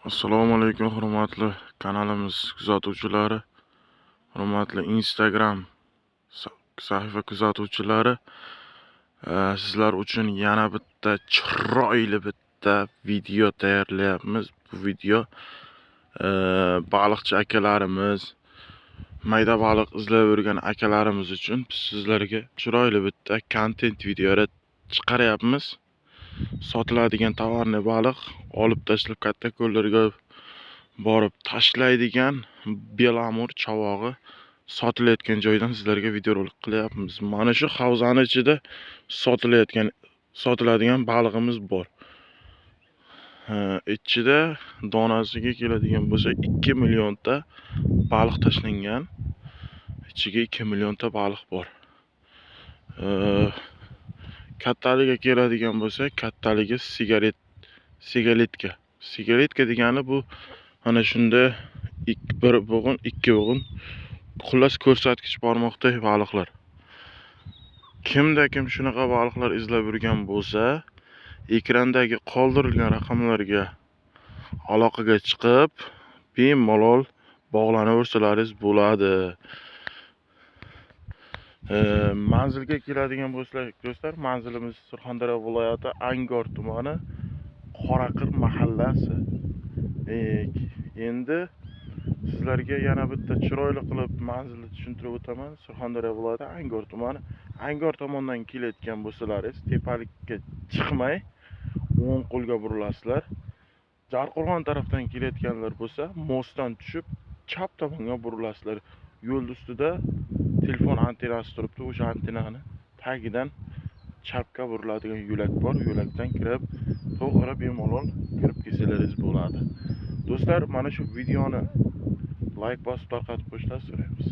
Assalomu alaykum, hurmatli kanalimiz kuzatuvchilari, hurmatli Instagram sahifa kuzatuvchilari. Sizlar uchun yana bitta chiroyli bitta video tayyorlayapmiz. Bu video baliqchi akalarimiz, mayda baliq izlab yurgan akalarimiz uchun biz sizlarga chiroyli bitta kontent video chiqaryapmiz. Sotiladigan tovarni baliq olib tashlab katta ko'llarga borib tashlaydigan belamur chavog'i sotilayotgan joydan sizlarga videorolik qilyapmiz. Mana shu havzani ichida sotiladigan balig'imiz bor. Ichida donasiga keladigan bo'lsa 2 millionta baliq tashlangan. Ichiga 2 millionta baliq bor. Kattaligiga keladigan bo'lsa, kattaligi sigaretka. Sigaretka degani bu ana shunda bir bo'g'in, 2 bo'g'in, xullas ko'rsatkich barmoqdek baliqlar. Kimda kim shunaqa baliqlar izlab yurgan bo'lsa, ekrandagi qoldirilgan raqamlarga aloqaga chiqib, bemalol bog'lanaversalaringiz bo'ladi. Manzilga keladigan bo'lsak, do'stlar, manzilimiz Surxondaryo viloyati Angor tumani Qoraqir mahallasi. Endi sizlarga yana bitta chiroyli qilib manzilni tushuntirib o'taman. Surxondaryo viloyati Angor tumani. Angor tomondan kelayotgan bo'lsalaringiz, tepalikka chiqmay o'ng qo'lga burilasizlar. Jarqo'rg'on tarafdan kelayotganlar bo'lsa, mostdan tushib chap tomonga burilasizlar. Yo'l ustida telefon antennasi turibdi, o'sha antennani tagidan chapga buriladigan yo'lak bor. Yo'lakdan kirib, to'g'ri bemalol kirib kelsalaringiz bo'ladi. Do'stlar, mana shu videoni like bosib tarqatib qo'yishlaringizni so'raymiz.